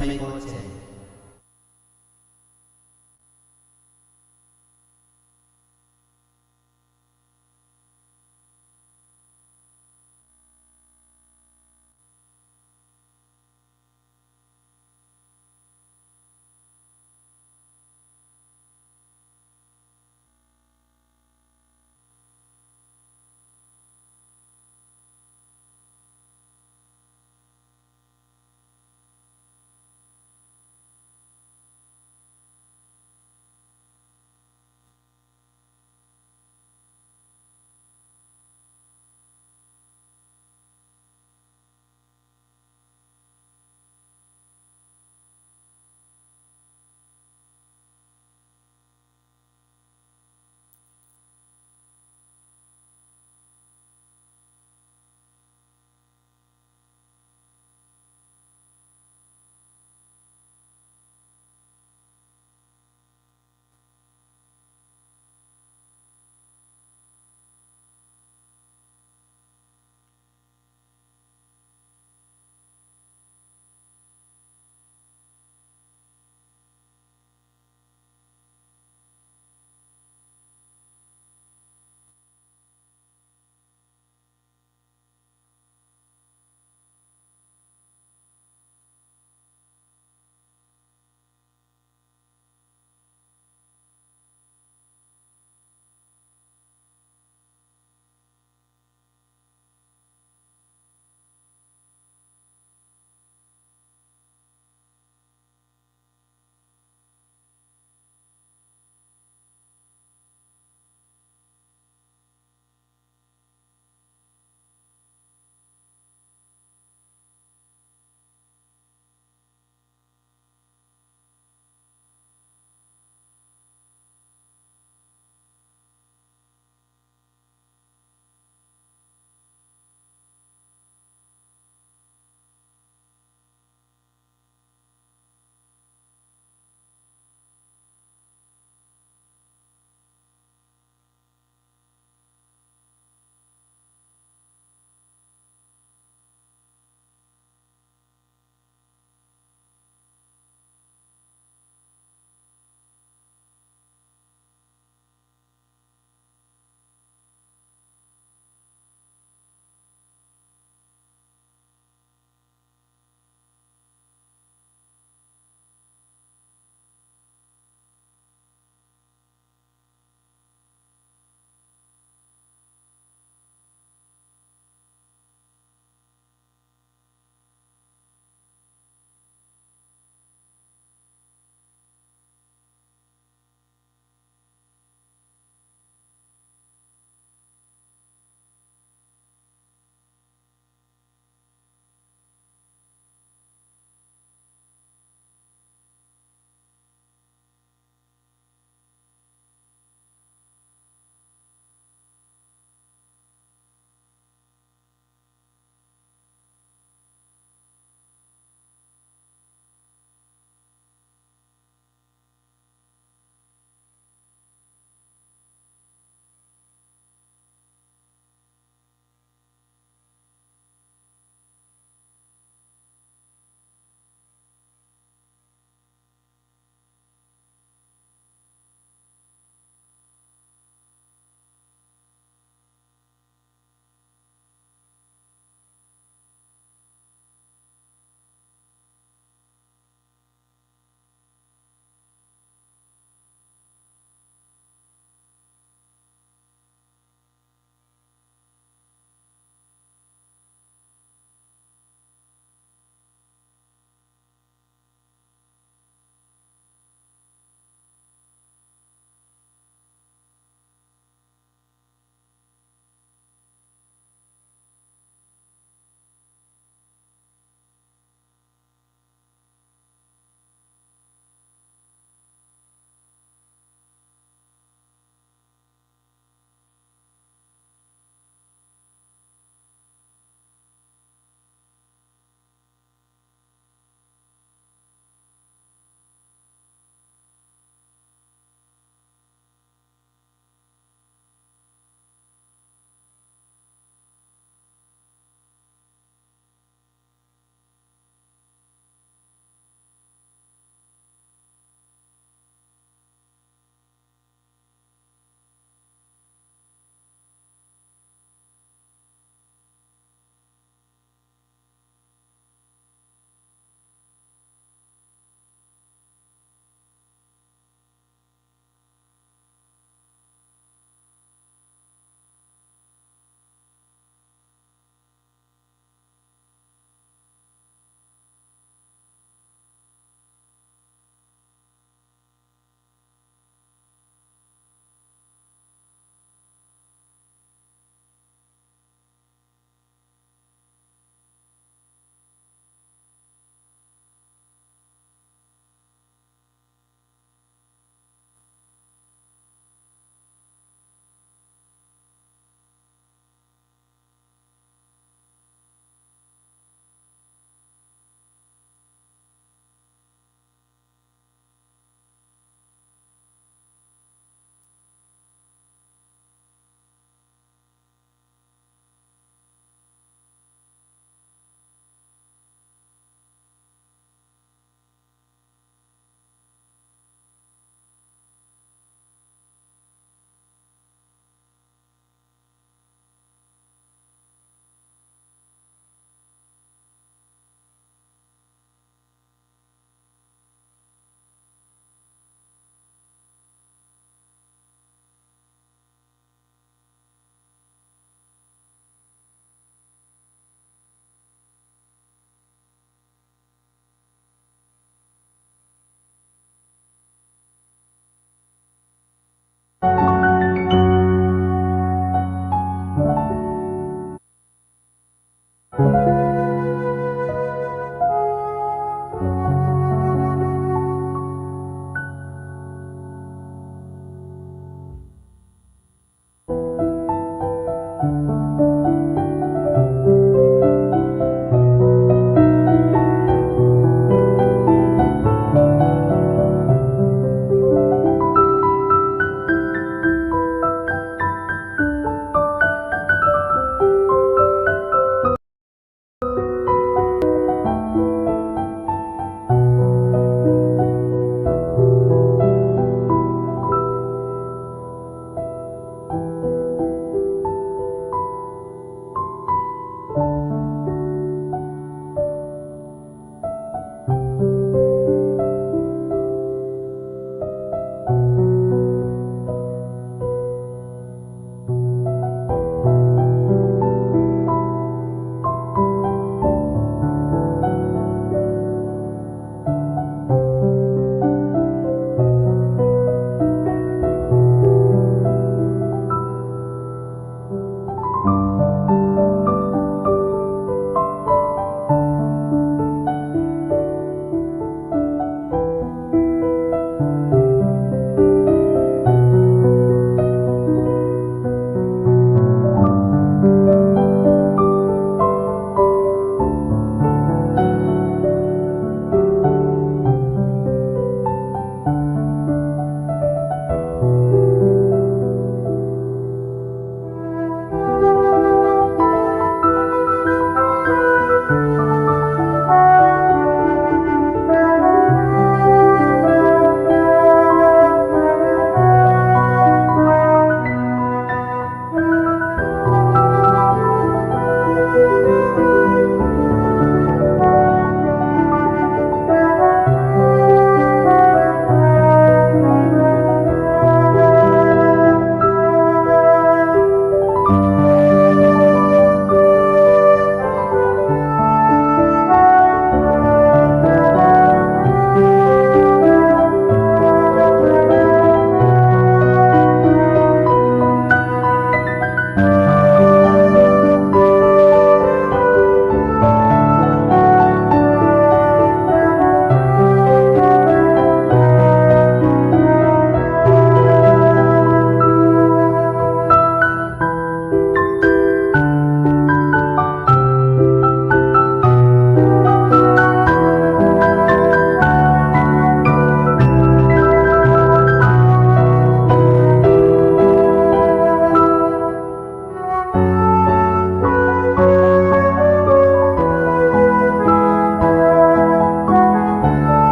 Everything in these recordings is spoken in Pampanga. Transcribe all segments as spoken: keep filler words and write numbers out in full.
Pay kotse.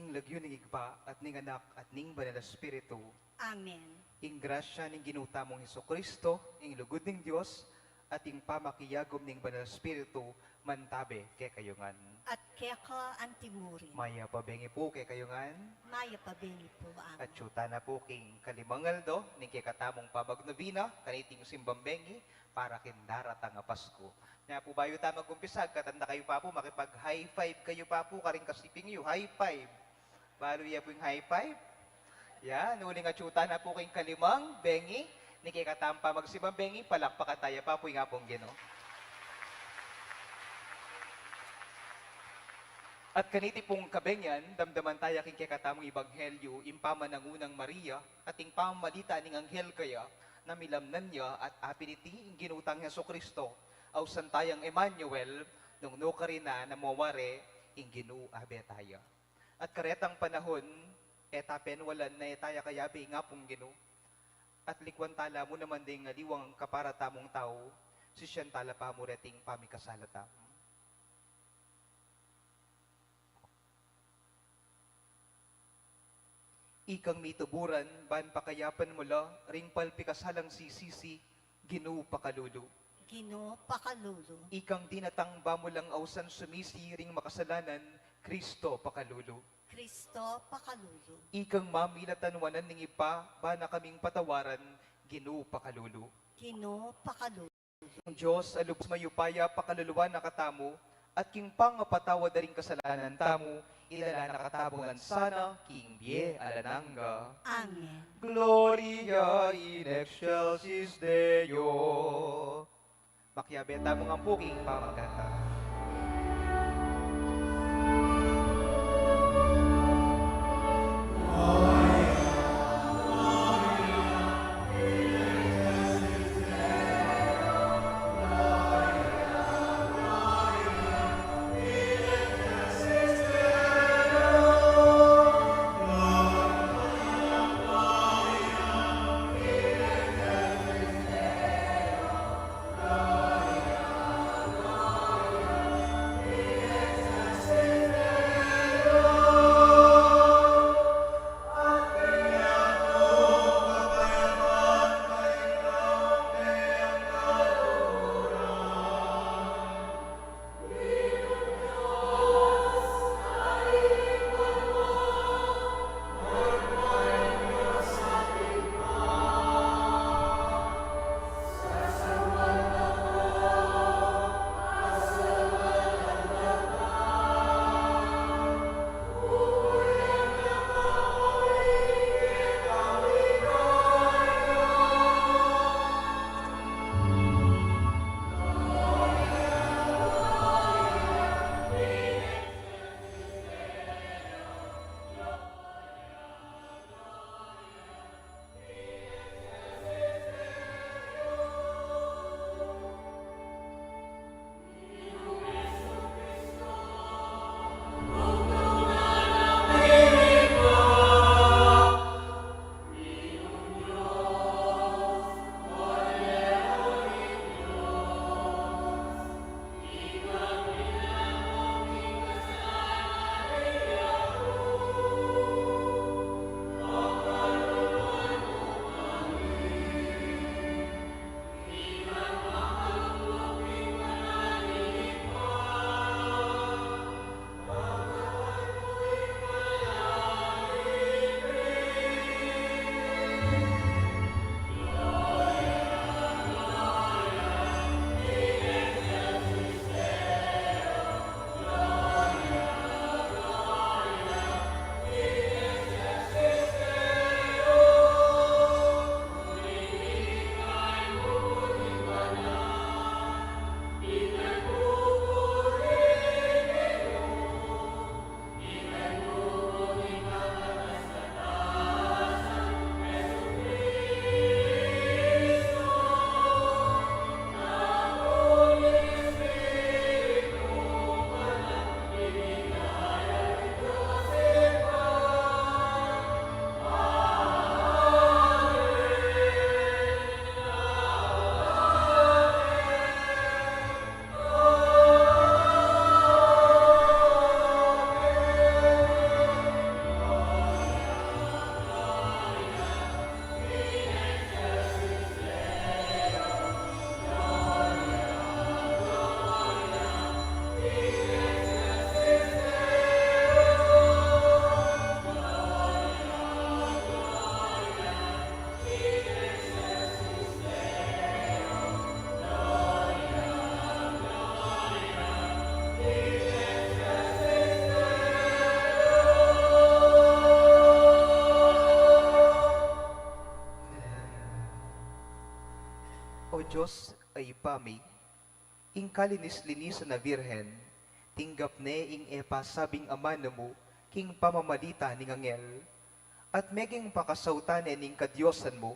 King lagyu ning Ibpa, at ning Anak, at ning Banal Espiritu. Amen. Ing grasya ning Ginu tamung Jesucristo, ing lugud ning Dios, at ing pamakiyagum ning Banal Espiritu, mantabe kekayu ngan. At keka antimurin. Mayap a bengi pu kekayu ngan. Mayap a bengi pu, Among. Atsu tana pu king kalimang aldo ning kekatamung pamagnobina kaniting simbang bengi para king daratang a Pasku. Nya pu, bayu ta mag-umpisa, agkatan da kayu pa pu, makipag-high five kayu pa pu karing kasiping yu. High five. Balu ye pu ing high five? Yan, uling atsu tana pu king kalimang bengi ning kekatamung pamagsimbang bengi, palakpakan taya pa pu ing Apung Ginu. At kaniti pung kabengian, damdaman taya king kekatamung ebanghelyu ing pamanangu nang Maria at ing pamamalita ning anghel kaya, na milamnan ya at apiniti ing Ginu tang Jesucristo. Ausan tayang Emmanuel, nung nukarin na, na mu wari, ing Ginu abe taya. At karetang panahun, e ta penwalan na e taya kayabe ing Apung Ginu. At likuan tala mu naman ding aliwang kapara tamung tau, sisian tala pa mu reting pamikasala tamu. Ikang mituburan, ban pakayapan mu la ring palpikasalang sisisi, Ginu pakalulu. Ginu pakalulu. Ikang dinatang ba mu lang ausan sumisi ring makasalanan, Kristo pakalulu. Kristo pakalulu. Ikang mamilatan wanan ning Ibpa, ba na kaming patawaran, Ginu pakalulu. Ginu pakalulu. Ing Dios a lubus mayupaya pakaluluan na katamu, at king pangapatawad da ring kasalanan tamu, idala na katamu ngan sana king bie alang angga. Amen. Gloria in excelsis Deo. Makiabe tamu ngan pu king pamagkanta. Dios a Ibpa mi, ing kalinis-linisan a Virgen, tinggap ne ing e pasabing amanu mu king pamamalita ning anghel, at meging pakasautan ne ning kadiosan mu,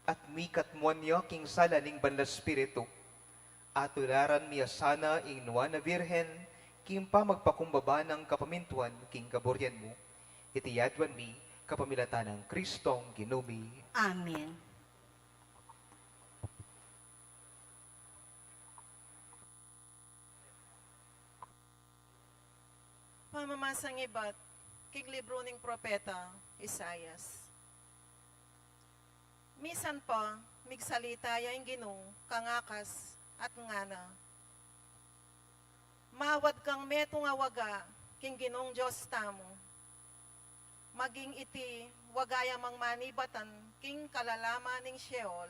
at mikatmuan ya king sala ning Banal Espiritu. Atularan mi ya sana ing Nuan a Virgen king pamagpakumbaba nang kapamintuan king kaburian mu. Iti aduan mi kapamilatan nang Kristong Ginu mi. Amen. Pamamasang ibat king libru ning propeta Isaias. Misan pa, migsalita ya ing Ginu kang Acaz at ngana, mawad kang metung a waga king Ginung Dios tamu. Maging iti waga ya mang manibatan king kalalaman ning Sheol,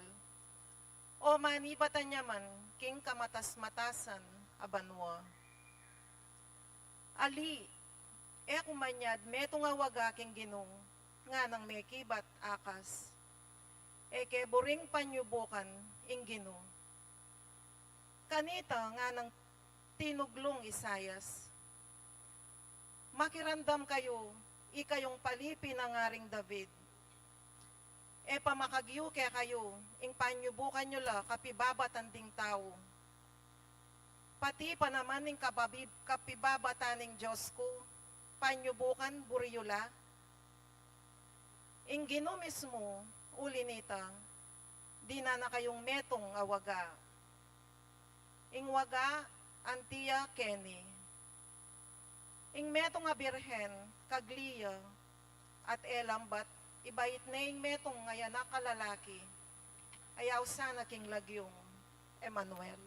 o manibatan ya man king kamatas-matasan a banua. Ali, e ku manyad metung a waga king Ginu, nganang mekibat Acaz. E ke buring panyubukan ing Ginu. Kanita nganang tinuglung Isaias, makiramdam kayu, ikayung palipi nang Aring David. E pa makagyu kekayu ing panyubukan yu la kapibabatan ding tau. Pati pa naman ing kababi-, kapibabatan ning Dios ku, panyubukan buri yu la. Ing Ginu mismu, uli nita, dinan na kayung metung a waga. Ing waga, anti ya keni. Ing metung a birhen, kagli ya, at e lambat, ibait ne ing metung a anak a lalaki, ayaw sana king lagyung Emmanuel.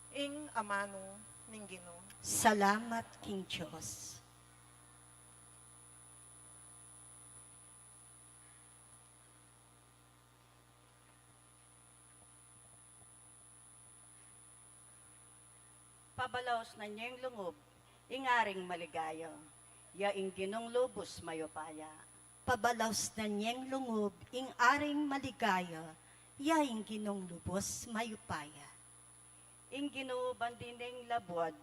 Ing amanu ning Ginu. Salamat king Dios. Pabalausnan yeng lungub ing Aring maligaya, ya ing Ginung lubus mayupaya. Pabalausnan yeng lungub ing Aring maligaya, ya ing Ginung lubus mayupaya. Ing Ginu bandi ne ing labuad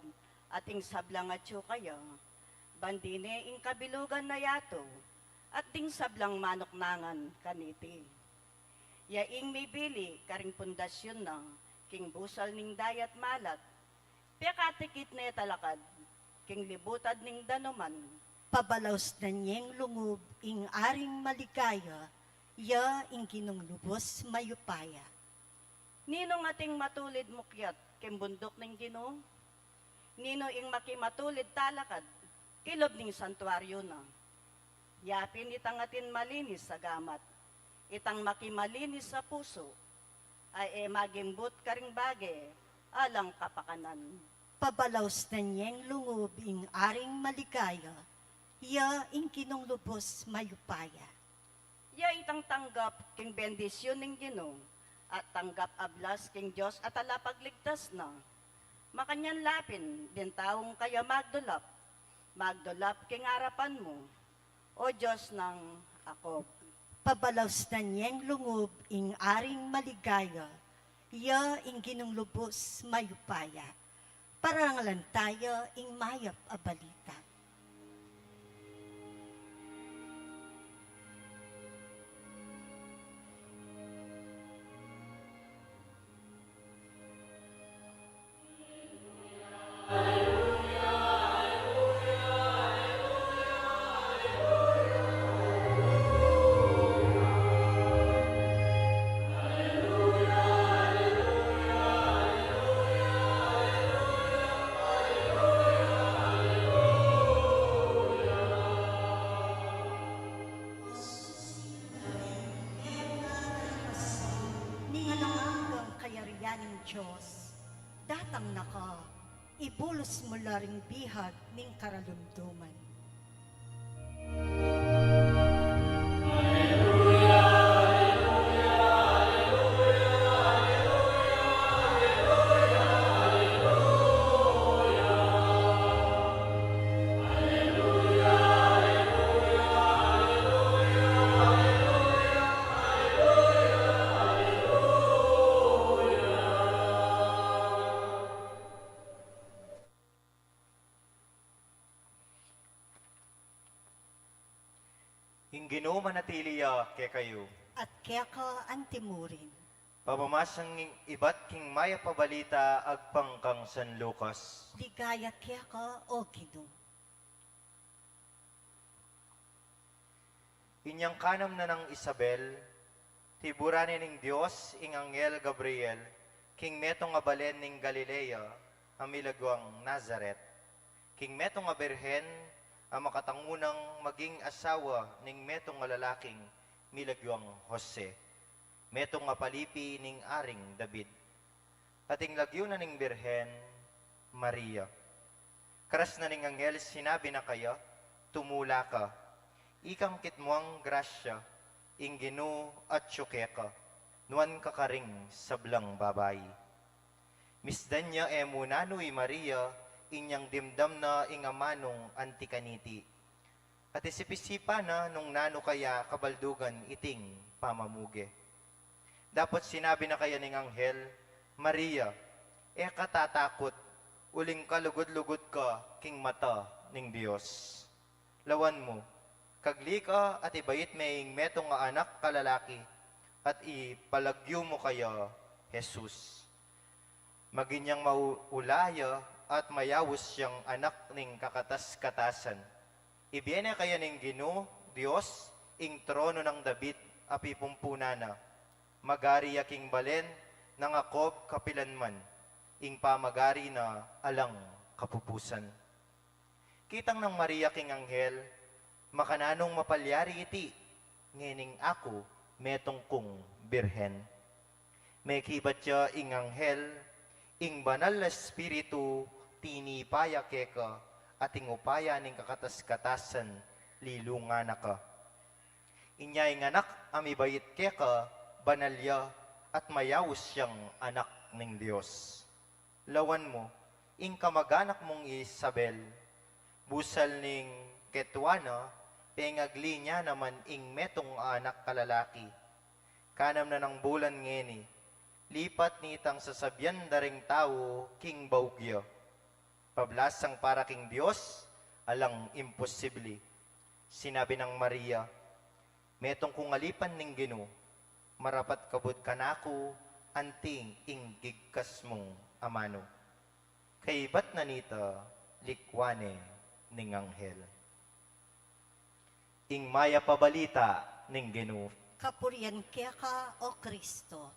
at ing sablang atyu kaya, bandi ne ing kabilugan na yatu, at ding sablang manuknangan kaniti. Ya ing mibili karing pundasyun na king busal ning dayat malat, pekatikit ne talakad king libutad ning danuman. Pabalausnan yeng lungub ing Aring maligaya, ya ing Ginung lubus mayupaya. Ninung ating matulid mukyat king bunduk ning Ginu? Ninu ing makimatulid talakad king lub ning santuaryu na? Yapin itang atin malinis a gamat, itang makimalinis a pusu, a e magimbut karing bage alang kapakanan. Pabalausnan yeng lungub ing Aring maligaya, ya ing Ginung lubus mayupaya. Ya itang tanggap king bendisyun ning Ginu, at tanggap ablas king Dios a talapagligtas na. Makanyan la pin ding taung kaya magdulap, magdulap king arapan mu, O Dios nang Jacob. Pabalausnan yeng lungub ing Aring maligaya, ya ing Ginung lubus mayupaya. Parangalan taya ing mayap a balita. Ning alang anggang kayarian ning Dios, datang na ka, ibulus mu la ring bihag ning karalumduman. Manatili ya kekayu. At keka antimurin. Pamamasang ibat king mayap a balita agpang kang San Lucas. Ligaya keka, O Ginu. Inyang kanam na nang Isabel, tiburan ne ning Dios ing anghel Gabriel king metung a balen ning Galilea a milagyang Nazaret, king metung a birhen a makatangunang maging asawa ning metung a lalaking milagyang Jose, metung a palipi ning Aring David. At ing lagyu na ning birhen, Maria. Karas na ning anghel sinabi na kaya, tumula ka. Ikang kitmuang grasya, ing Ginu atyu keka, nuan ka karing sablang babai. Misdan ya e mu nanu i Maria, inyang dimdam na ing amanung anti kaniti. At isip-isipan na nung nanu kaya kabaldugan iting pamamuge. Dapot sinabi na kaya ning anghel, Maria, e ka tatakut, uling kalugud-lugud ka king mata ning Dios. Lawan mu, kagli ka at ibait me ing metung a anak a lalaki, at ipalagyu mu kaya Jesus. Maging yang maulaya at mayaus yang anak ning kakatas-katasan. Ibie ne kaya ning Ginu Dios ing trono nang David a pipumpunan na. Magari ya king balen nang Jacob kapilanman, ing pamagari na alang kapupusan. Kitang nang Maria king anghel, makananung mapalyari iti, ngening aku metung kung birhen. Mekibat ya ing anghel, ing Banal a Espiritu tinipa ya keka, at ing upaya ning kakatas-katasan lilungan na ka. Inya ing anak a mibait keka, banal ya at mayaus yang anak ning Dios. Lawan mu, ing kamag-anak mung Isabel, busal ning ketwa na, pengagli na naman ing metung a anak a lalaki. Kanam na nang bulan ngeni, lipat nitang sasabian da ring tau king baug ya. Pablasang para king Dios, alang imposibli. Sinabi nang Maria, metung kung alipan ning Ginu, marapat kabud kanaku anti ing gigkas mung amanu. Kaibat na nita, likwan ne ning anghel. Ing mayap a balita ning Ginu. Kapurian keka, O Kristo.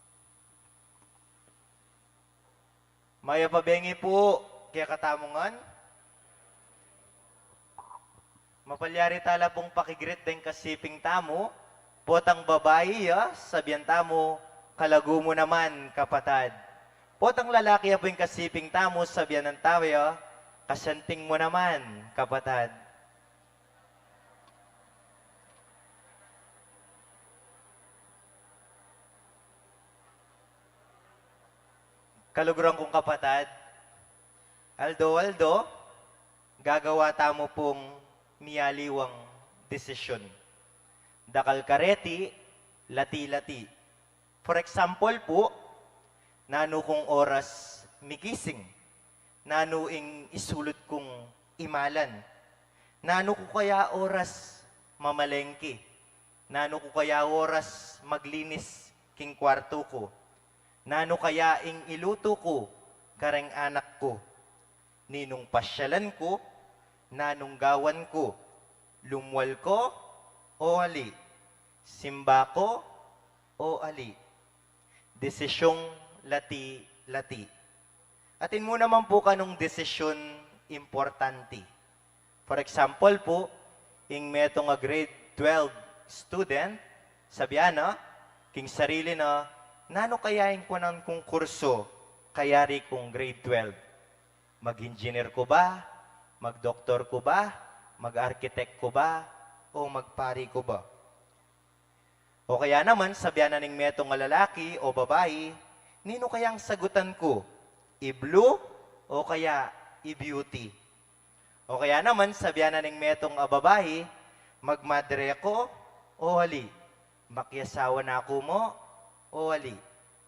Mayap a bengi pu kekatamu ngan. Mapalyari tala pung pakigreet deng kasiping tamu. Potang babai ya, sabian tamu, kalagu mu naman, kapatad. Potang lalaki ya pu ing kasiping tamu, sabian tamu ya, kasanting mu naman, kapatad. Kaluguran kung kapatad, aldo-aldo, gagawa tamu pung miyaliwang desisyon. Dakal kareti, lati-lati. For example pu, nanu kung oras migising? Nanu ing isulut kung imalan? Nanu ku kaya oras mamalengke? Nanu ku kaya oras maglinis king kwartu ku? Nanu kaya ing ilutu ku kareng anak ku? Ninung pasyalan ku? Nanung gawan ku? Lumwal ku o ali? Simba ku o ali? Desisyung lati-lati. Atin mu naman pu kanung desisyun importanti. For example pu, ing metung a grade twelve student, sabian na king sarili na, nanu kaya ing kunan kung kursu kayari kung grade twelve? Mag-engineer ku ba? Mag-doktor ku ba? Mag-architect ku ba? O magpari ku ba? O kaya naman, sabian na ning metung a lalaki o babai, ninu kayang sagutan ku? I-blue o kaya i-beauty? O kaya naman, sabian na ning metung a babai, magmadre ku o ali? Makiasawa na ku mu o ali?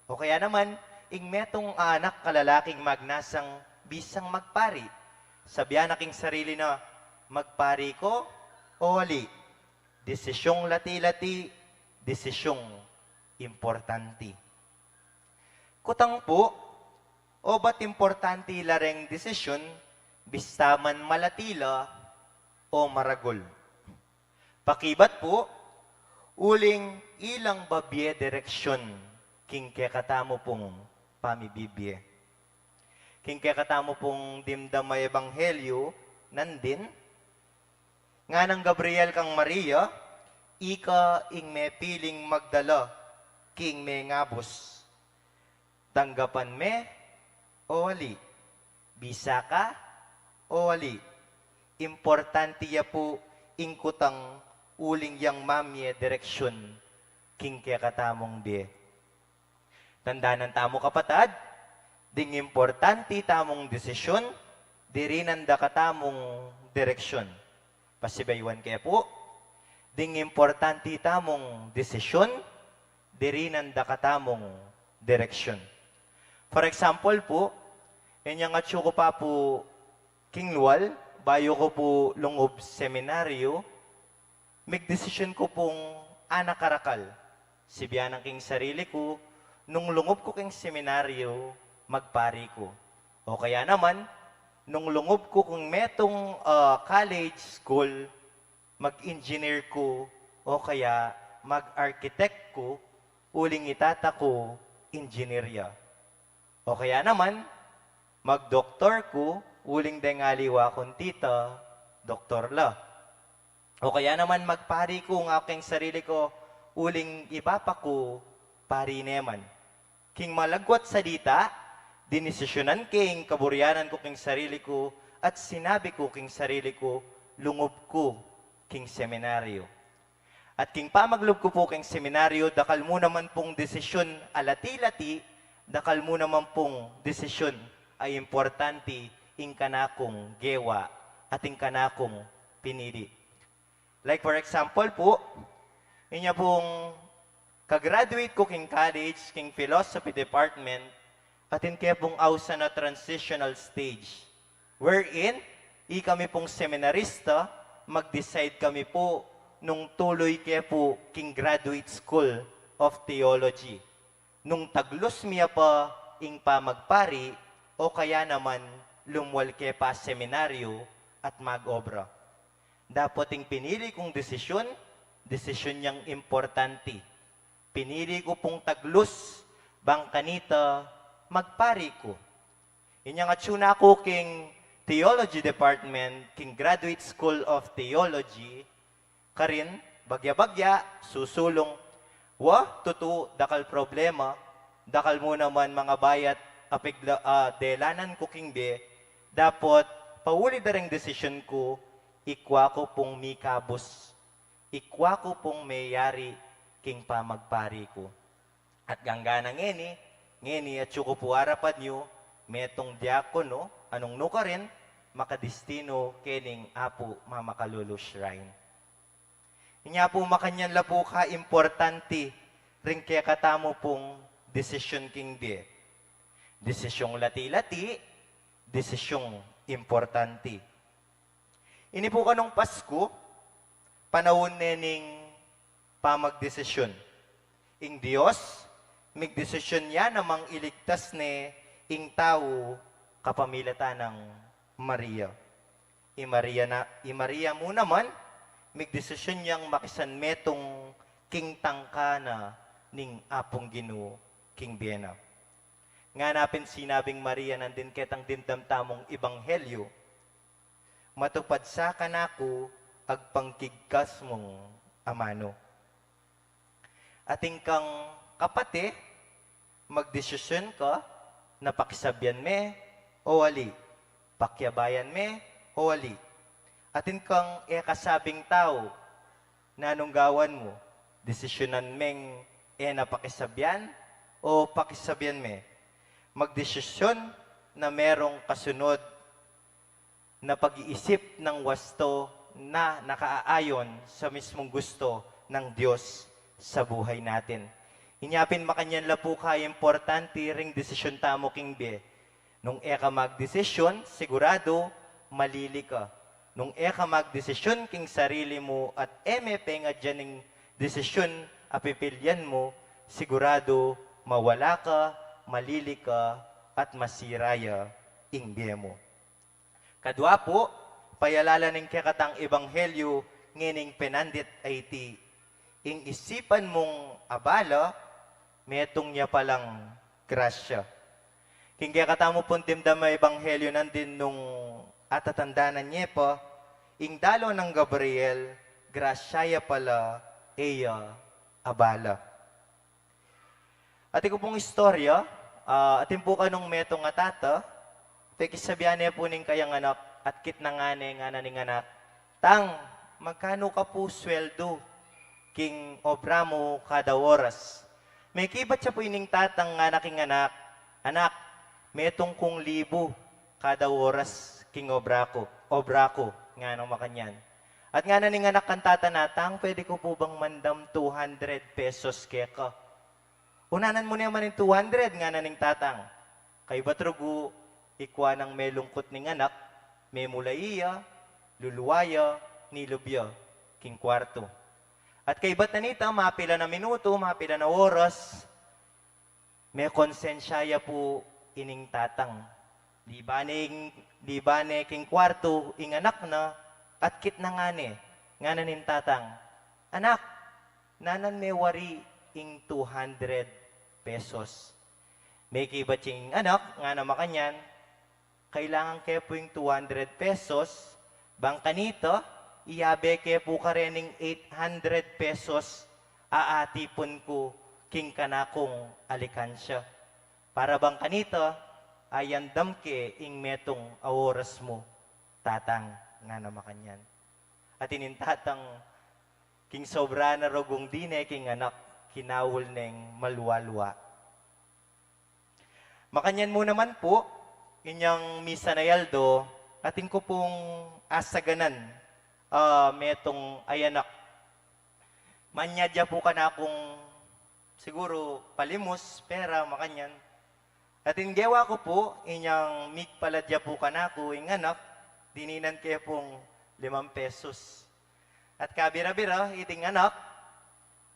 O kaya naman, ing metung a anak a lalaking magnasang bisang magpari, sabian na king sarili na, magpari ku o ali? Desisyung lati-lati, desisyung importanti. Kutang pu, obat importanti la reng desisyun, bista man malati la o maragul. Pakibat pu, uling ilang babie direksyun king kekatamu pung pamibibie. King kekatamu pung dimdam a ebanghelyu, nandin, nganang Gabriel kang Maria, ika ing mepiling magdala king mengabus. Tanggapan me o ali? Bisa ka o ali? Importanti ya pu ing kutang uling yang mamie direksyun king kekatamung bie. Tandanan tamu kapatad, ding importanti tamung desisyun, dirinan da katamung direksyun. Pasibayuan ke pu, ding importanti tamung desisyun, dirinan da katamung direksyun. For example pu, inyang atsu ku pa pu king lual, bayu ku pu lungub seminaryu, migdesisyun ku pung ana karakal. Sibianan king sarili ku, nung lungub ku king seminaryu, magpari ku. O kaya naman, nung lungub ku king metung, ah, college, school, mag-engineer ku, o kaya mag-architect ku, uling i tata ku, engineer ya. O kaya naman, magdoktor ku, uling deng aliwa kung tita, doktor la. O kaya naman magpari ku, ngaku king sarili ku, uling i papa ku, pari ne man. King malagwat salita, dinesisyunan ke ing kaburyanan ku king sarili ku, at sinabi ku king sarili ku, lungub ku king seminaryu. At king pamaglub ku pu king seminaryu, dakal mu naman pung desisyun a lati-lati, dakal mu naman pung desisyun a importanti ing kanakung gewa at ing kanakung pinili. Like for example pu, inya pung ka-graduate ku king college, king philosophy department, atin ke pung ausan a transitional stage. Wherein, ikami pung seminarista, mag-decide kami pu nung tuluy ke pu king Graduate School of Theology. Nung taglus mi ya pa ing pamagpari, o kaya naman lumwal ke pa seminaryu at mag-obra. Dapot ing pinili kung desisyun, desisyun yang importanti. Pinili ku pung taglus, bang kanita magpari ku. Inyang atsu na ku king theology department, king Graduate School of Theology, karin, bagya-bagya, susulung, wa, tutu, dakal problema, dakal mu naman mangabayat a pigla-, ah, delanan ku king bie, dapot pauli da reng desisyun ku, ikwa ku pung mikabus, ikwa ku pung meyari king pamagpari ku. At gangganang ngeni, ngeni atsu ku pu arapan yu, metung diakono, a nung nukarin, makadestinu kening Apu Mamakalulu Shrine. Inya pu makanyan la pu kaimportanti ring kekatamu pung desisyun king bie. Desisyung lati-lati, desisyung importanti. Ini pu kanung Pasku, panaun ne ning pamagdesisyun. Ing Dios, migdesisyun ya namang iligtas ne ing tau kapamilatan nang Maria. I Maria na, i Maria mu naman, migdesisyun yang makisanmetung king tangka na ning Apung Ginu king bie na. Ngana pin sinabing Maria nandin ketang dimdam tamung ebanghelyu, matupad sa kanaku agpang kigkas mung amanu. Atin kang kapate, magdesisyun ka na pakisabian me o ali, pakiabayan me o ali. Atin kang e kasabing tau, nanung gawan mu, desisyunan meng e na pakisabian o pakisabian me. Magdesisyun na merong kasunod na pag-iisip nang wasto na nakaayon sa mismong gusto ng Diyos sa buhay natin. Inya pin makanyan la pu kaimportante ring desisyun tamu king bie. Nung e ka magdesisyun, sigurado, malili ka. Nung e ka magdesisyun king sarili mu at e me pengadya ning desisyun a pipilian mu, siguradu mawala ka, malili ka, at masira ya ing bie mu. Kadwa pu, payalala ning kekatang ebanghelyu ngening penandit a iti, ing isipan mung abala, metung ya palang grasya. King kekatamu pung dimdam a ebanghelyu nandin nung atatandanan ye pa, ing dalo nang Gabriel, grasya ya pala, e ya abala. Atin ku pung istorya, ah, atin pu kanung metung a tata, pekisabian ne pu ning kayang anak, atkit na ngane, ngana ning anak, "Tang, magkanu ka pu sweldu king obra mu kada oras?" Mekibat ya pu ining tatang ngana king anak, "Anak, metung kung libu kada oras king obra ku, obra ku," ngana makanyan. At ngana ning anak kang tata na, "Tang, pwede ku pu bang mandam two hundred pesos keka?" "Unanan mu ne man ing two hundred," ngana ning tatang. Kaybat rugu, ikua nang melungkut ning anak, memulai ya, lulua ya, nilub ya king kuartu. At kaybat na nita, mapila na minutu, mapila na oras, mekonsensya ya pu ining tatang. Liba ne ing, liba ne king kuartu ing anak na, atkit na ngane, ngana ning tatang, "Anak, nanan me wari ing two hundred pesos?" Mekibat ya ing anak, ngana makanyan, "Kailangan ke pu ing two hundred pesos, bang kanita, iyabe ke pu karin ing eight hundred pesos a atipun ku king kanakung alikansya. Para bang kanita, ayandam ke ing metung a oras mu, tatang," ngana makanyan. At ining tatang, king sobra na rugung dine king anak, kinaul neng malua-lua. Makanyan mu naman pu, inyang misan a aldo, atin ku pung asaganan, ah, metung a anak. Manyad ya pu kanakung siguru palimus, pera, makanyan. Atin gewa ku pu, inyang migpalad ya pu kanaku ing anak, dininan ke pung limang pesos. At kabira-bira, iting anak,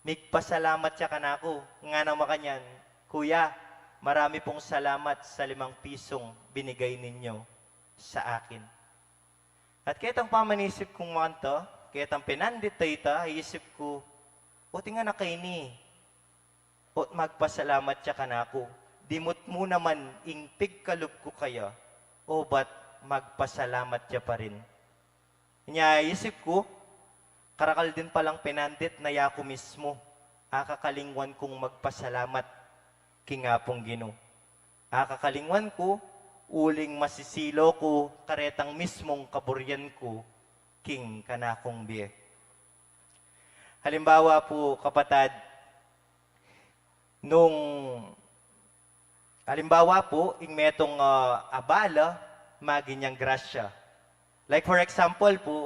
migpasalamat ya kanaku, ngana makanyan, "Kuya, marami pung salamat sa limang pisong binigay ninyo sa akin." At ketang pamanisip kung makanta, ketang penandit a ita, isip ku, "O, ing anak a ini, o't magpasalamat ya kanaku. Dimut mu naman ing pigkalub ku kaya, obat magpasalamat ya pa rin." Inya isip ku, karakal din palang penandit na yaku mismu, akakalingwan kung magpasalamat king Apung Ginu. Akakalingwan ku, uling masisilo ku karetang mismung kaburian ku king kanakung bie. Halimbawa pu, kapatad, nung, halimbawa pu, ing metung, ah, abala, maging yang grasya. Like for example pu,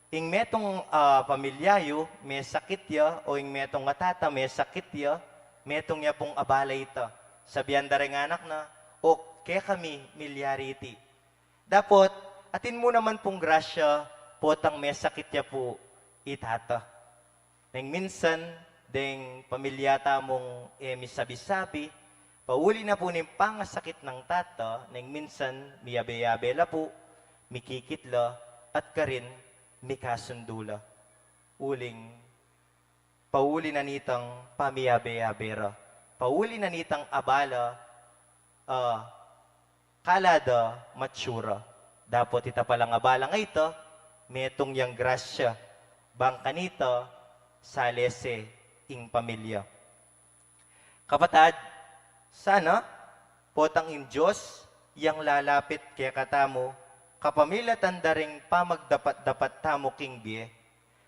ing metung, ah, pamilya yu, mesakit ya, o ing metung a tata, mesakit ya, metung ya pung abala ita. Sabian da reng anak na, "O, kekami milyari iti." Dapot, atin mu naman pung grasya, potang mesakit ya pu i tata. Neng minsan, deng pamilya tamung e misabi-sabi, pauli na pu ning pangasakit nang tata, neng minsan, miyabe-yabe la pu, mikikit la, at karin, mikasundu la. Uling, pauli na nitang pamiyabe-yabe ra. Pauli na nitang abala, ah, kala da matsura. Dapot ita palang abala nga ita, metung yang grasya, bang kanita, salese ing pamilya. Kapatad, sana, potang ing Dios, yang lalapit kekatamu, kapamilatan da ring pamagdapat-dapat tamu king bie,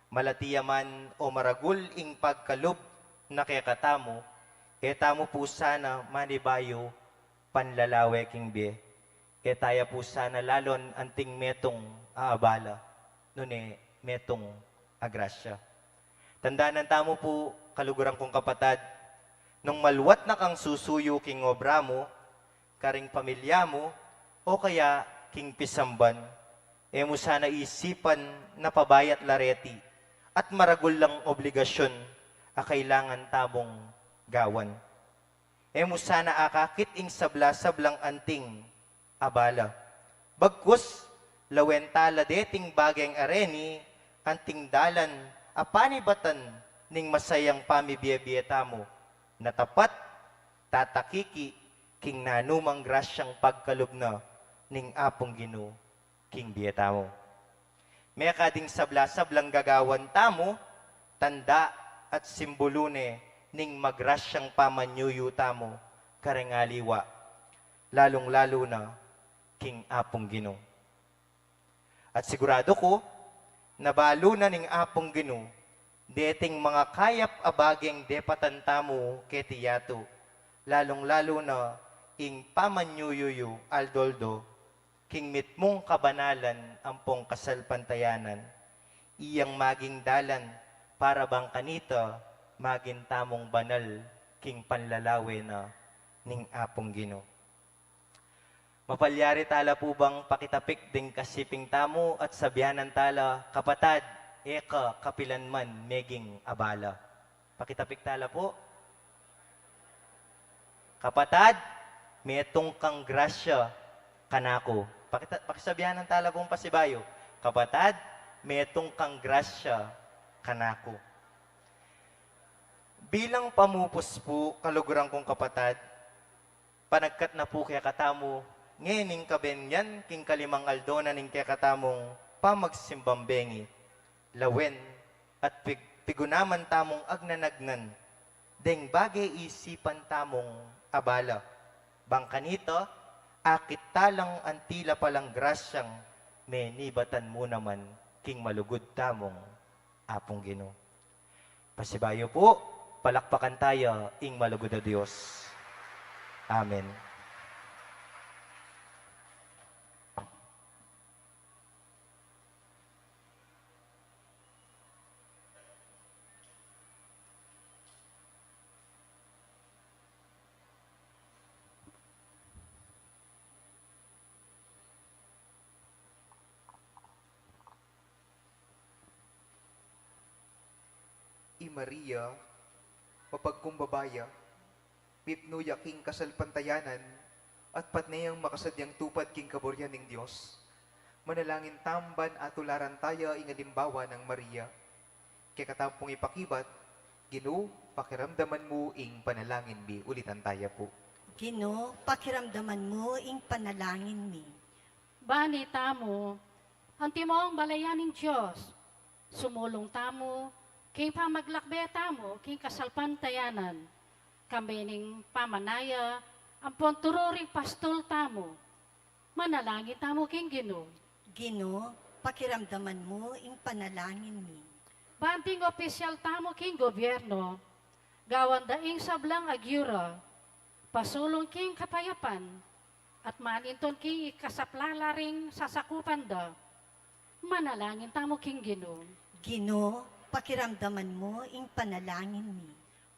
malati ya man o maragul ing pagkalub na kekatamu, e tamu pu sana manibayu panlalawe king bie. E taya pu sana lalon anting metung a abala, nune metung a grasya. Tandanan tamu pu, kaluguran kung kapatad, nung maluat na kang susuyu king obra mu, karing pamilya mu, o kaya king pisamban, E mu sana isipan na pabayat la reti at maragul lang obligasyun a kailangan tamung gawan. E mu sana akakit ing sabla-sablang anting abala. Bagkus, lawen tala deting bageng areni anting dalan a panibatan ning masayang pamibie-bie tamu, na tapat tatakiki king nanumang grasyang pagkalub na ning Apung Ginu king bie tamu. Mekading sabla-sablang gagawan tamu, tanda at simbulu ne ning magrasyang pamanyuyu tamu kareng aliwa, lalung-lalu na king Apung Ginu. At siguradu ku, na balu na ning Apung Ginu deting mangakayap a bageng depatan tamu keti yatu, lalung-lalu na ing pamanyuyu yu aldo-aldo king mitmung kabanalan ampong kasalpantayanan, iyang maging dalan para bang kanita maging tamung banal king panlalawe na ning Apung Ginu. Mapalyari tala pu bang pakitapik ding kasiping tamu at sabianan tala, "Kapatad, e ka kapilanman meging abala"? Pakitapik tala pu. "Kapatad, metung kang grasya kanaku." Pakita-, pakisabianan tala pung pasibayu, "Kapatad, metung kang grasya kanaku." Bilang pamupus pu, kaluguran kung kapatad, panagkat na pu kekatamu ngening kabenyan king kalimang aldo na ning kekatamung pamagsimbang bengi, lawen at pig-, pigunaman tamung agnanagnan deng bage isipan tamung abala. Bang kanita, akit talang antila palang grasyang menibatan mu naman king malugud tamung Apung Ginu. Pasibayu pu, palakpakan taya ing malugud a Dios. Amen. I Maria, mapagkumbaba ya, mipnu ya king kasalpantayanan, at patne yang makasadyang tupad king kaburian ning Dios. Manalangin tamu ban atularan taya ing alimbawa nang Maria. Kekatamu pung ipakibat, Ginu, pakiramdaman mu ing panalangin mi. Ulitan taya pu. Ginu, pakiramdaman mu ing panalangin mi. Bani tamu, antimong balayan ning Dios, sumulung tamu king pamaglakbe tamu king kasalpantayanan, kambe ning pamanaya ampon turu ring pastul tamu. Manalangin tamu king Ginu. Ginu, pakiramdaman mu ing panalangin mi. Ban ding opisyal tamu king gobyerno, gawan da ing sablang agyu ra, pasulung king kapayapan, at manintun king ikasaplala ring sasakupan da. Manalangin tamu king Ginu. Ginu, pakiramdaman mu ing panalangin mi.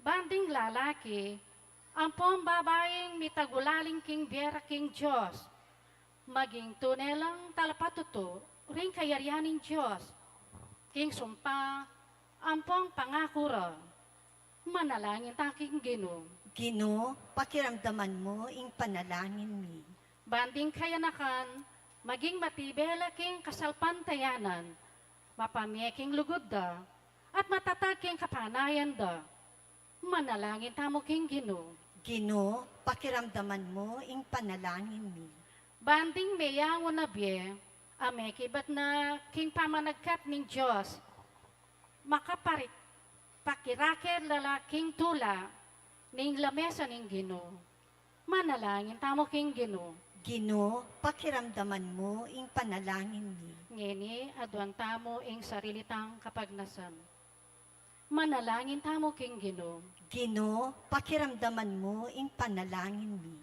Ban ding lalaki ampon babaing mitagulaling king bie ra king Dios, maging tune lang talapatutu ring kayarian ning Dios, king sumpa ampon pangaku ra. Manalangin ta king Ginu. Ginu, pakiramdaman mu ing panalangin mi. Ban ding kayanakan maging matibe la king kasalpantayanan, mapamie king lugud da, at matatag king kapanayan da. Manalangin tamu king Ginu. Ginu, pakiramdaman mu ing panalangin mi. Ban ding meyangu na bie a mekibat na king pamanagkat ning Dios, makapari-, pakiraked la la king tula ning lamesa ning Ginu. Manalangin tamu king Ginu. Ginu, pakiramdaman mu ing panalangin mi. Ngeni, aduan tamu ing sarili tang kapagnasan. Manalangin tamu king Ginu. Ginu, pakiramdaman mu ing panalangin mi.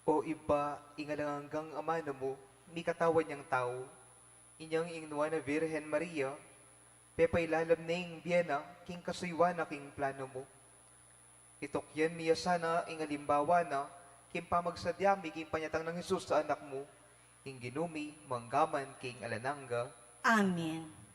O Ibpa, ing alang anggang amanu mu, mikatawan yang tau, inyang ing Nuan a Virgen Maria, pepailalam ne ing bie na king kasuyuan na king planu mu. Itukyan mi ya sana ing alimbawa na king pamagsadya mi king panyatang nang Jesus a Anak mu, ing Ginu mi, mangga man king alang angga. Amen.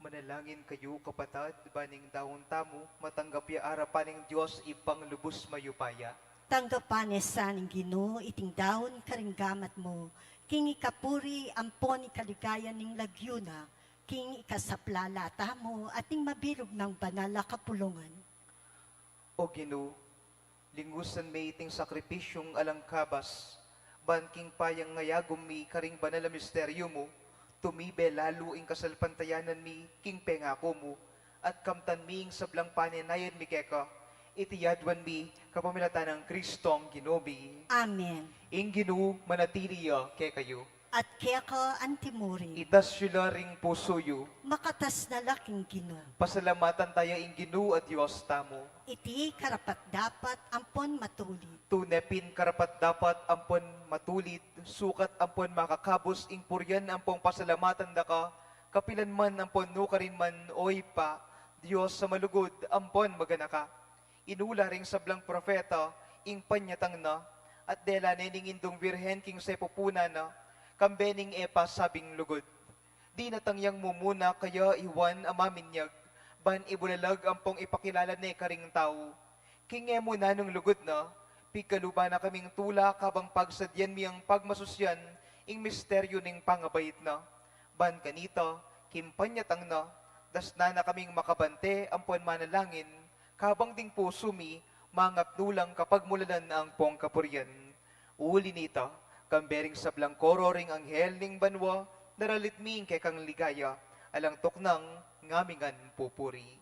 Manalangin kayu, kapatad, ban ing daun tamu matanggap ya arapan ning Dios Ibpang lubus mayupaya. Tanggapan ne sa ning Ginu iting daun karing gamat mu, king ikapuri ampon ikaligaya ning lagyu na, king ikasaplala tamu at ning mabilug nang banal a kapulungan. O Ginu, lingusan me iting sakripisyung alang kabas, ban king payang ngayagum mi karing banal a misteryu mu, tumibe lalu ing kasalpantayanan mi king pengaku mu, at kamtan mi ing sablang panenayan mi keka, iti yaduan mi kapamilatan nang Kristong Ginu mi. Amen. Ing Ginu manatili ya kekayu. At keka antimurin. Itas yu la ring pusu yu. Makatas na la king Ginu. Pasalamatan taya ing Ginu a Dios tamu. Iti karapat-dapat ampon matulid. Tune pin karapat-dapat ampon matulid, sukat ampon makakabus ing purian ampon pasalamatan da ka, kapilan man ampon nukarin man, o Ibpa, Dios a malugud ampon maganaka. Inula ring sablang propeta ing panyatang na, at dela ne ning Indung Birhen king sepupunan na, kambe ning e pa sabing lugud. Dinatang yang mumuna kaya i Juan a Maminyag, ban ibulalag ampong ipakilala ne karing tau. King e mu nanung lugud na, pigkaluban na kaming tula kabang pagsadyan mi yang pagmasusyan ing misteryu ning pangabait na. Ban kanita, king panyatang na, dasnan na kaming makabante ampon manalangin, kabang ding pusu mi mangapnu lang kapagmulalan ampong kapurian. Uli nita, kambe ring sablang koro ring anghel ning banua, daralit mi ing kekang ligaya, alang tuknang ngamingan pupuri.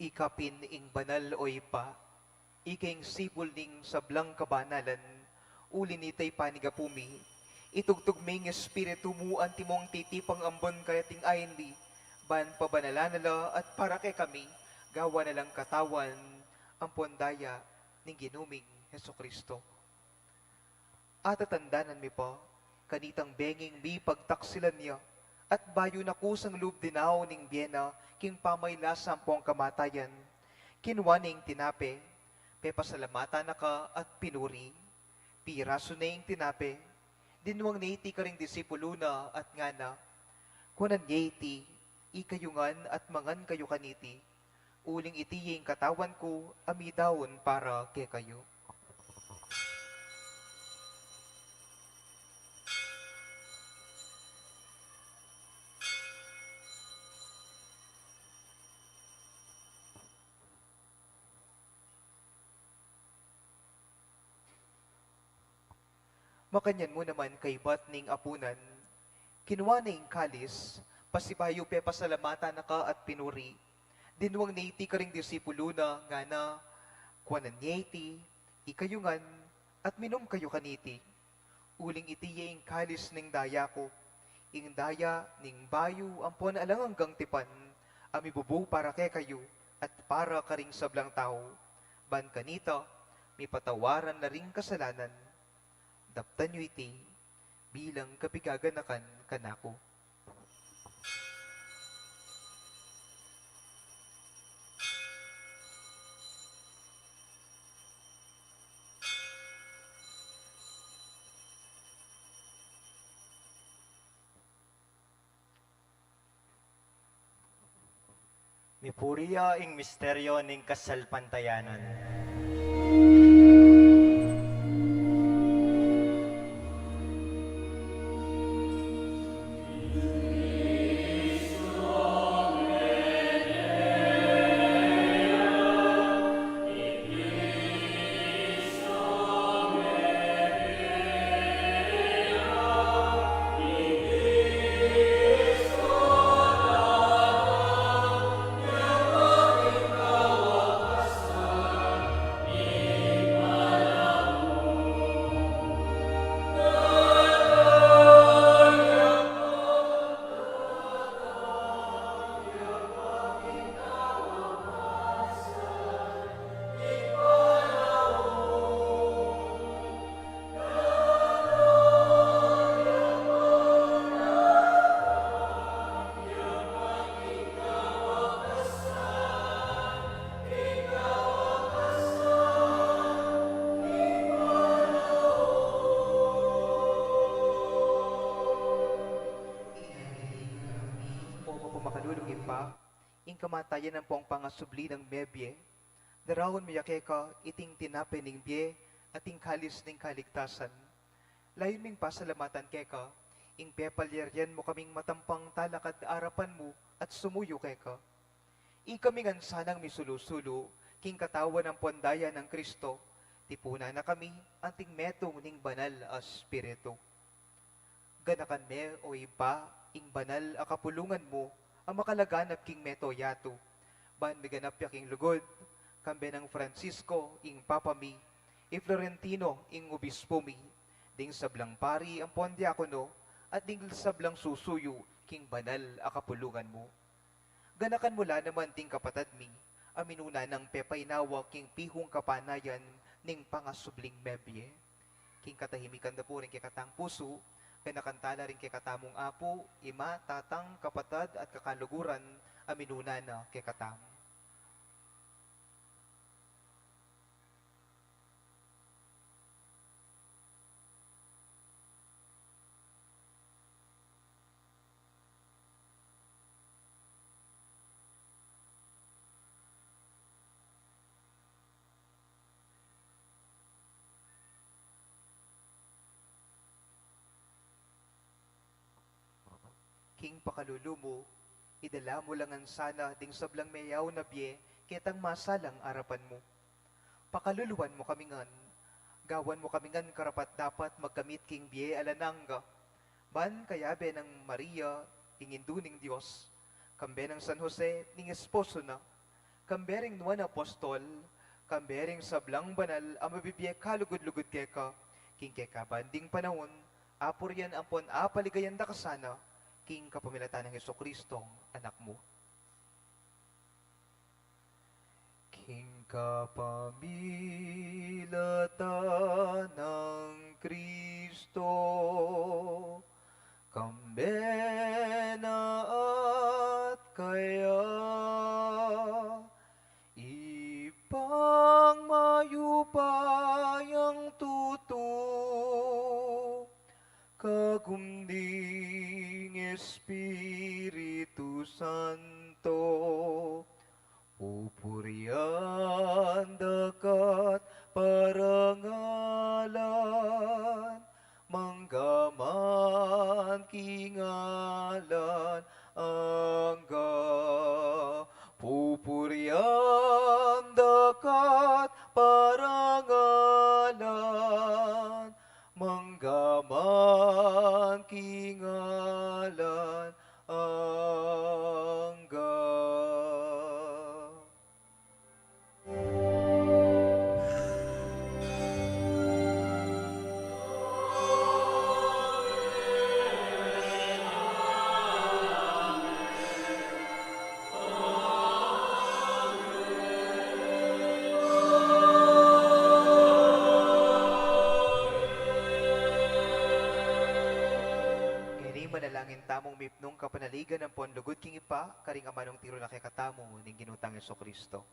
Ika pin ing banal, o Ibpa, ika ing sibul ning sablang kabanalan. Uli nita, ipanigapu mi, itugtug mi ing Espiritu mu antimong titipang ambon kareting ain mi, ban pabanalan na la at para kekami gawan na lang katawan ampon daya ning Ginu ming Jesucristo. Atatandanan mi pa, kanitang benging mipagtaksilan ya, at bayu na kusang lub dinaun ing bie na king pamailasa ampong kamatayan, kinua ne ing tinape, pepasalamatan na ka at pinuri, pirasu ne ing tinape, dinwang ne iti karing disipulu na at ngana, kuanan ye iti, ikayu ngan at mangan kayu kaniti, uling iti ya ing katawan ku a midaun para kekayu. Makanyan mu naman kaibat ning apunan, kinua ne ing kalis, pasibayu pepasalamatan na ka at pinuri, dinwang ne iti karing disipulu na, ngana, kuanan ye iti, ikayu ngan, at minum kayu kaniti. Uling iti ya ing kalis ning daya ku, ing daya ning bayu ampon alang anggang tipan, a mibubu para kekayu at para karing sablang tau, ban kanita mipatawaran la ring kasalanan. Daptan yu iti bilang kapigaganakan kanaku. Mipuri ya ing misteryo ning kasalpantayanan. O mapamakalulung Ibpa, ing kamatayan ampong pangasubli nang mebie, daraun mi ya keka iting tinape ning bie at ing kalis ning kaligtasan. Layun ming pasalamatan keka ing pepalyarian mu kaming matampang talakad arapan mu at sumuyu keka. Ikami ngan sanang misulu-sulu king katawan ampon daya nang Kristo, tipunan na kami anting metung ning Banal a Espiritu. Ganakan me, o Ibpa, ing banal a kapulungan mu a makalaganap king mabilug a yatu, ban miganap ya king lugud, kambe nang Francisco, ing Papa mi, i Florentino, ing Obispo mi, ding sablang pari ampon diakono, at ding sablang susuyu king banal a kapulungan mu. Ganakan mu la naman ding kapatad mi a minuna nang pepainawa king pihung kapanayan ning pangasubling mebie. King katahimikan da pu ring kekatang pusu, ganakan tala ring kekatamung apu, ima, tatang, kapatad, at kakaluguran a minuna na kekatamu. King pakalulu mu, idala mu la ngan sana ding sablang meyaun a bie ketang masalang arapan mu. Pakaluluan mu kami ngan, gawan mu kami ngan karapat-dapat magkamit king bie alang angga, ban kayabe nang Maria, ing Indu ning Dios, kambe nang San Jose, ing esposo na, kambe ring nuan a apostol, kambe ring sablang banal a mabibie kalugud-lugud keka, king kekaban ding panaun, apurian ampon apaligayan da ka sana, king kapamilatan nang Jesucristo, Anak mu. King kapamilatan nang Kristo, kambe na at kaya, Ibpang mayupayang tutu, kagum ning Espiritu Santo, pupurian da ka't parangalan, mangga man king alang angga. Pupurian da ka't parangalan, mangga man king alang angga. Dalangin tamung mipnung kapanaligan ampon lugud king Ibpa, karing amanung tiru na kekatamu ning Ginu tang Jesucristo.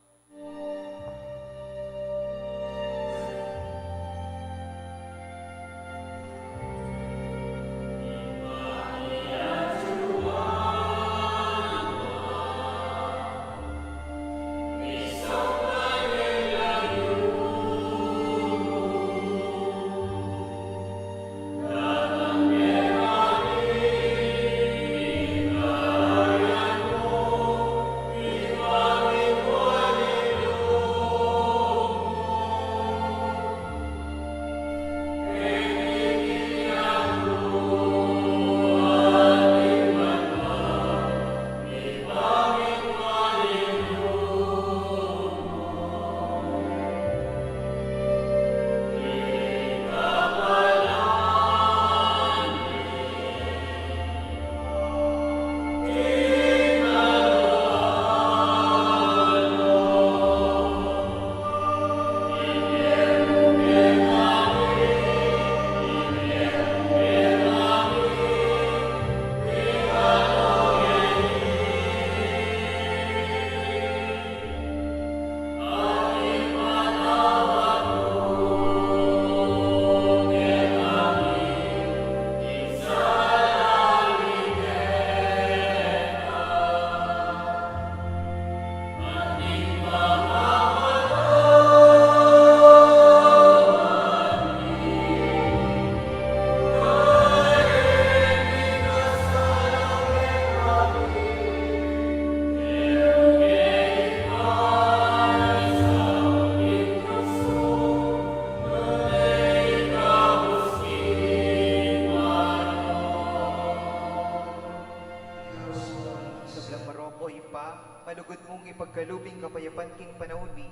Sablang marok, O Ibpa, malugud mung ipagkalub ing kapayapan king panaun mi,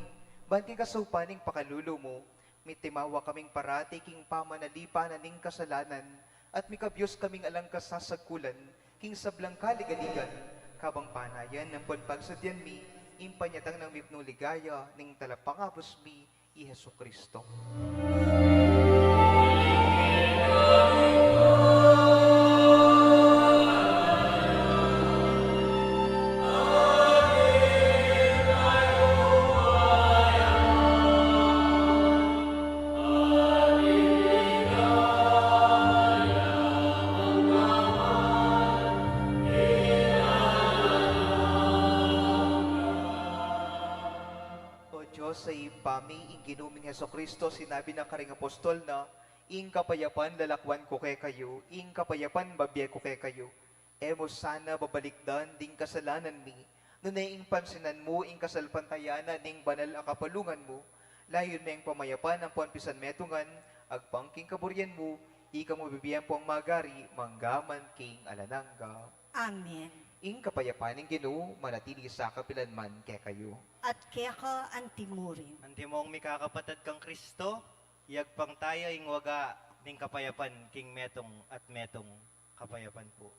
ban king kasaupan ning pakalulu mu, mitimawa kaming parati king pamanalipan na ning kasalanan, at mikabyus kaming alang kasasagkulan king sablang kaligaligan, kabang panayan ampon pagsadyan mi ing panyatang nang mipnung ligaya ning Talapangabus mi, i Jesucristo. O Dios a Ibpa mi, ing Ginu ming Jesucristo, sinabi na karing apostol na, "Ing kapayapan lalakwan ku kekayu, ing kapayapan babie ku kekayu." E mu sana babalikdan ding kasalanan mi, nune ing pansinan mu ing kasalpantayanan ning banal a kapalungan mu, layun meng pamayapan ampon pisanmetungan, agpang king kaburian mu, ika mu bibie ampong magari, mangga man king alang angga. Amen. Ing kapayapan ning Ginu manatili sa kapilan man kekayu. At keka anti mu rin. Antimong mikakapatad kang Kristo, iyagpang taya ing waga ning kapayapan king metung at metung. Kapayapan po.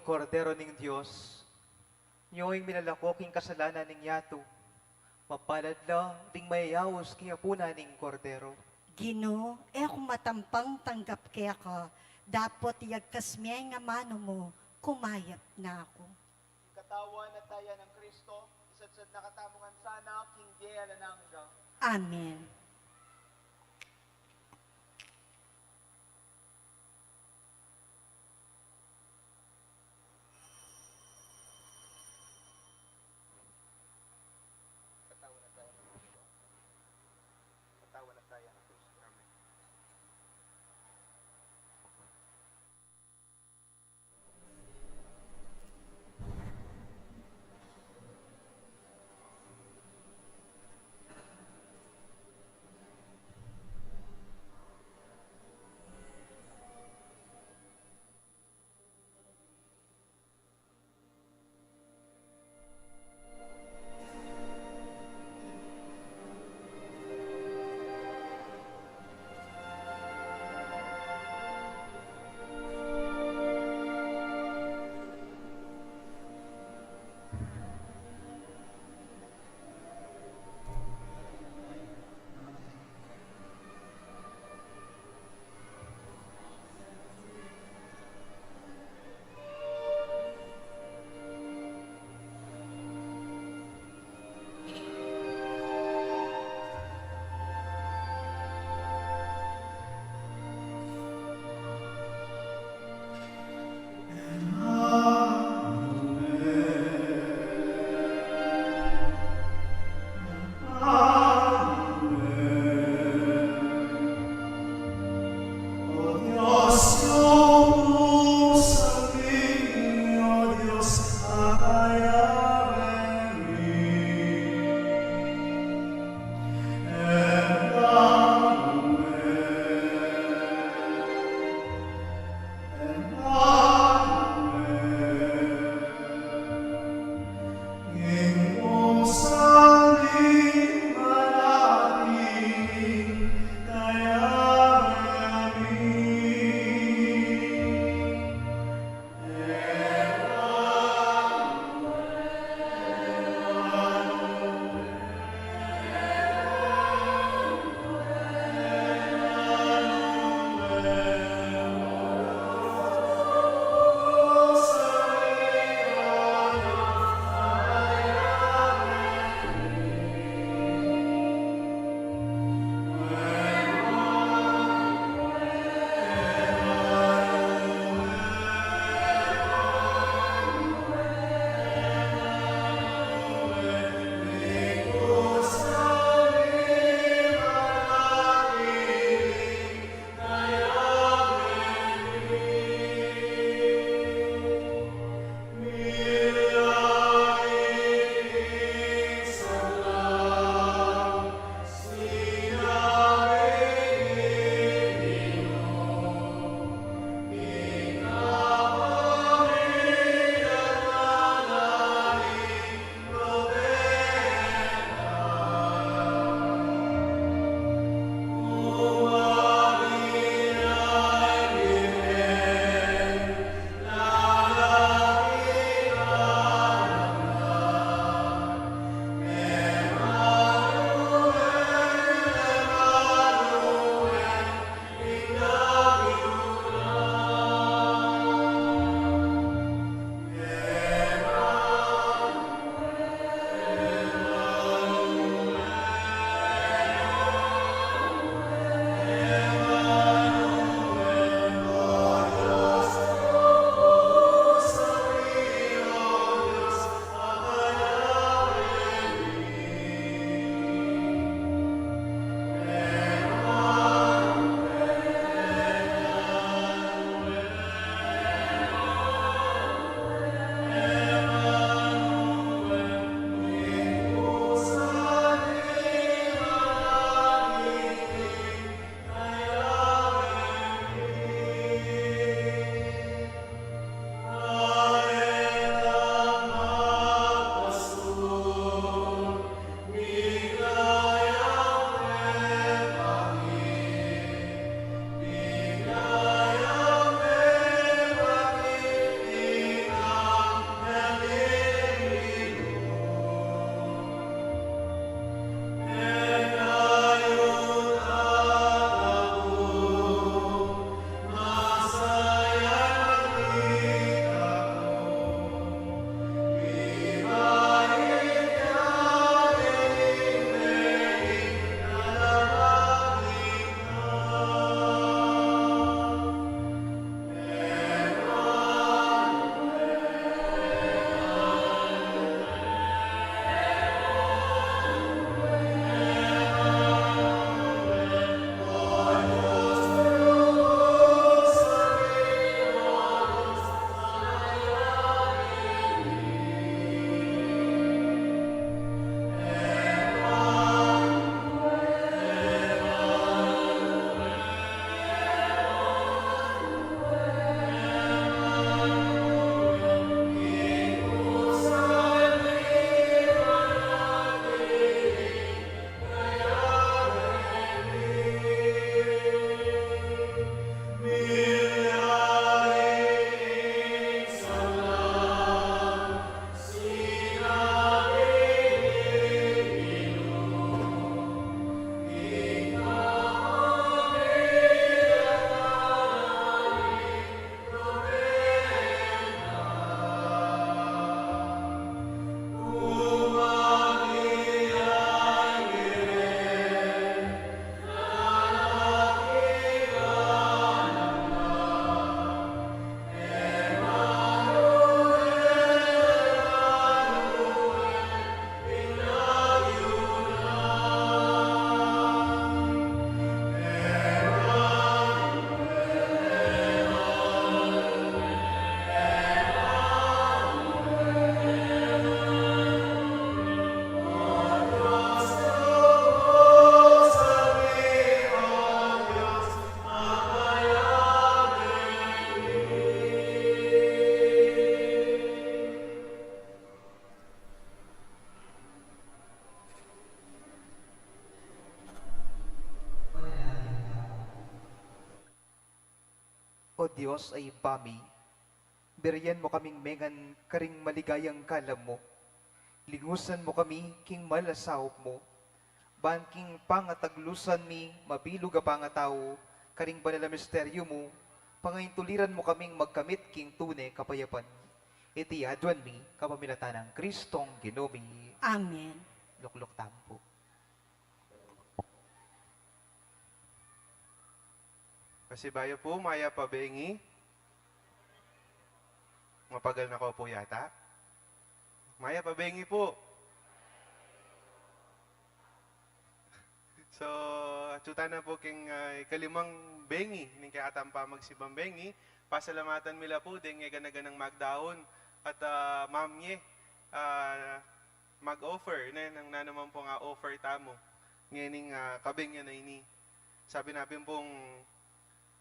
Kordero ning Dios, nyo ing milalako king kasalanan ning yatu. Mapalad la ding mayayaus king apunan ning Kordero. Ginu, e ku matampang tanggap keka, dapot iyagkas me ing amanu mu, kumayap na ku. Ing katawan at daya nang Kristo, isadsad na katamu ngan sana king bie alang angga. Amen. Katawan at daya nang Kristo. Katawan at daya nang Kristo. Amen. O Dios a Ibpa mi, birian mu kaming mengan karing maligayang kalam mu. Lingusan mu kami king mal a saup mu. Ban king pangataglusan mi mabilug a pangatau karing banal a misteryu mu, pangaintuliran mu kaming magkamit king tune kapayapan. Iti aduan mi kapamilatan nang Kristong Ginu mi. Amen. Lukluk tamu pu. Pasibayu pu, mayap a bengi. Mapagal na ko pu yata. Mayap a bengi pu. So, atsu tana pu king, ah, ikalimang bengi ning kekatamung pamagsimbang bengi. Pasalamatan mi la pu deng e gana-ganang magdaun at, ah, mamye, ah, mag-offer, ne, nung nanu man pung, ah, offer tamu ngening, ah, kabengian a ini. Sabi na pin pung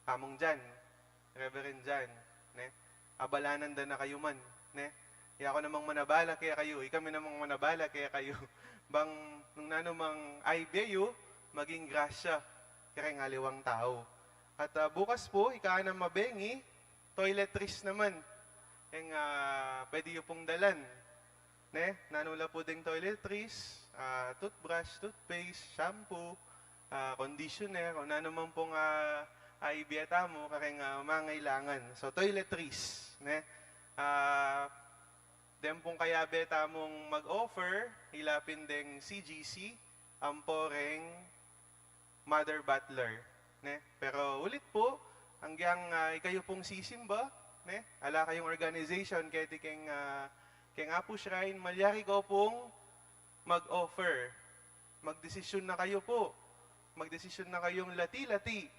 Among Jan, Reverend Jan, ne? Abalanan da na kayu man, ne? Yaku namang manabala kekayu, ikami namang manabala kekayu. Bang nung nanu mang aibe yu, maging grasya kareng aliwang tau. At, ah, bukas pu, ika-anam a bengi, toiletries naman. Eng, ah, pwede yu pung dalan, ne? Nanu la pu deng toiletries, ah, toothbrush, toothpaste, shampoo, ah, conditioner, o nanu man pung, ah, aibe tamu kareng, ah, mangailangan. So, toiletries, ne? Ah, deng pung kayabe tamung mag-offer, ila pin deng C G C, ampo reng Mother Butler, ne? Pero ulit pu, anggiyang, ah, ikayu pung sisimba, ne? Ala kayung organization keti keng, ah, keng Apu Shrine, malyari ko pung mag-offer. Magdesisyun na kayu pu. Magdesisyun na kayung lati-lati.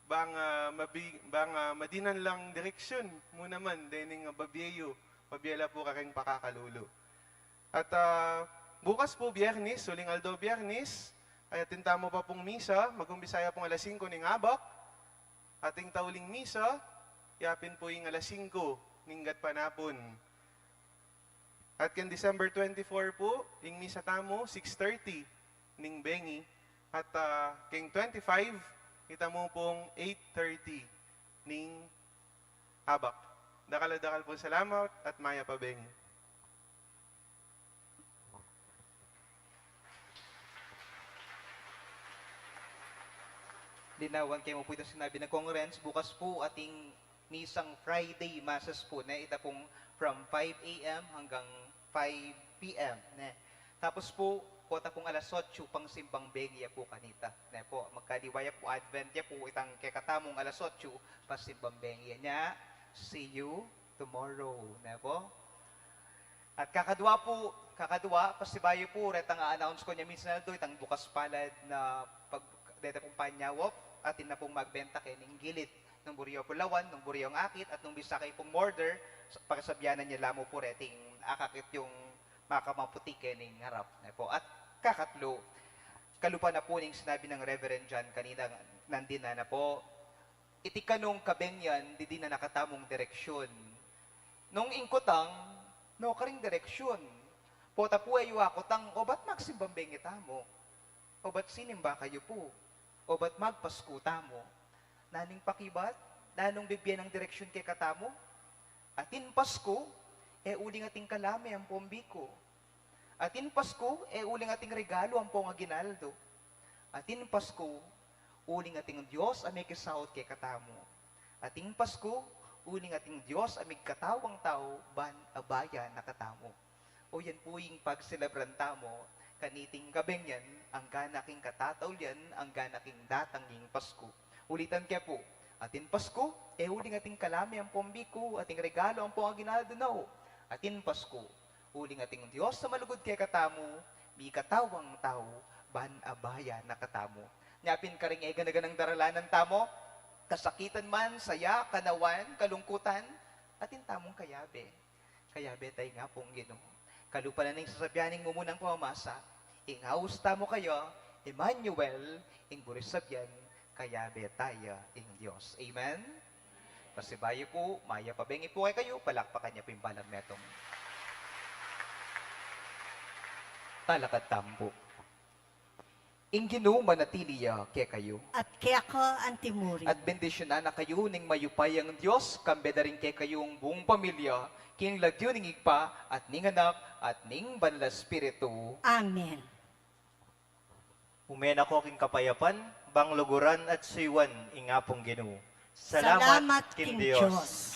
Bang, ah, mabi-, bang, ah, madinan lang direksyun mu naman dening, ah, babie yu, babie la pu kareng pakakalulu. At, ah, bukas pu, Biyernes, uling aldo Biyernes, ay atin tamu pa pung misa, mag-umpisa ya pung alas singko ning abak, atin tauling misa, ya pin pu ing alas singko ning gatpanapun. At keng December twenty-four pu, ing misa tamu, six thirty ning bengi. At, ah, keng twenty-five, ita mu pung eight thirty ning abak. Dakal a dakal pung salamat at mayap a bengi. Linawan ke mu pu itang sinabi nang Kong Renz, bukas pu ating misang Friday Masses pu, ne? Ita pung from five A M hanggang five P M, ne? Tapos pu, pota pung alas otso, pangsimbang bengi ya pu kanita, ne pu? Magkaliwa ya pu, Advent ya pu, itang kekatamung alas otso, pangsimbang bengi ya. Nya, see you tomorrow, ne pu? At kakadwa pu, kakadwa, pasibayu pu retang a-announce ku nya minsan aldo, itang bukas palad na pag-, deta pung panyawap, atin na pung magbenta kening gilid. Nung buri yu pung lawan, nung buri yung akit, at nung bisa kayu pung umorder, sa-, pakisabyan ye la mu pu reting akakit yung makamaputi kening harap, ne pu? At kakatlu, kalupa na pu ning sinabi nang Reverend John kanina, nandin na na pu, iti kanung kabengian, didinan na katamung direksyun. Nung ing kutang, nukarin direksyun. Pota pu e yu akutang, obat magsimbang bengi tamu? Obat sinimba kayu pu? Obat magpasku tamu? Nanung pakibat, nanung bibie nang direksyun kekatamu? Atin Pasku, e uling atin kalame ampong biku. Atin Pasku, e uling atin regalu ampong aguinaldo. Atin Pasku, uling atin Dios a mekisaut kekatamu. Atin Pasku, uling atin Dios a migkatawang tau ban abaya na katamu. O yan pu ing pagselebran tamu kaniting kabengian, anggana king katataulian, anggana king datang ing Pasku. Ulitan ke pu, atin Pasku, e uling atin kalame ampong biku, atin regalu ampong aguinaldo, no. Atin Pasku, uling atin Dios a malugud kekatamu, mikatawang tau, ban abaya na katamu. Nya pin karing e gana-ganang daralanan tamu, kasakitan man, saya, kanawan, kalungkutan, atin tamung kayabe. Kayabe taya ing Apung Ginu. Kalupa na ning sasabian ning mumunang pamamasa, ing aus tamu kaya, Emmanuel, ing buri sabian, kayabe taya ing Dios. Amen? Pasibayu pu, mayap a bengi pu kekayu, palakpakan ye pu ing balang metung. Talakad tamu pu. Ing Ginu manatili ya kekayu. At keka antimurin. At bendisyunan na kayu ning mayupayang Dios, kambe da rin kekayu ing buung pamilya, king lagyu ning Ibpa, at ning Anak, at ning Banal a Espiritu. Amen. Ume na ko king kapayapan, bang luguran at suyuan ing Apung Ginu. Salamat king Dios.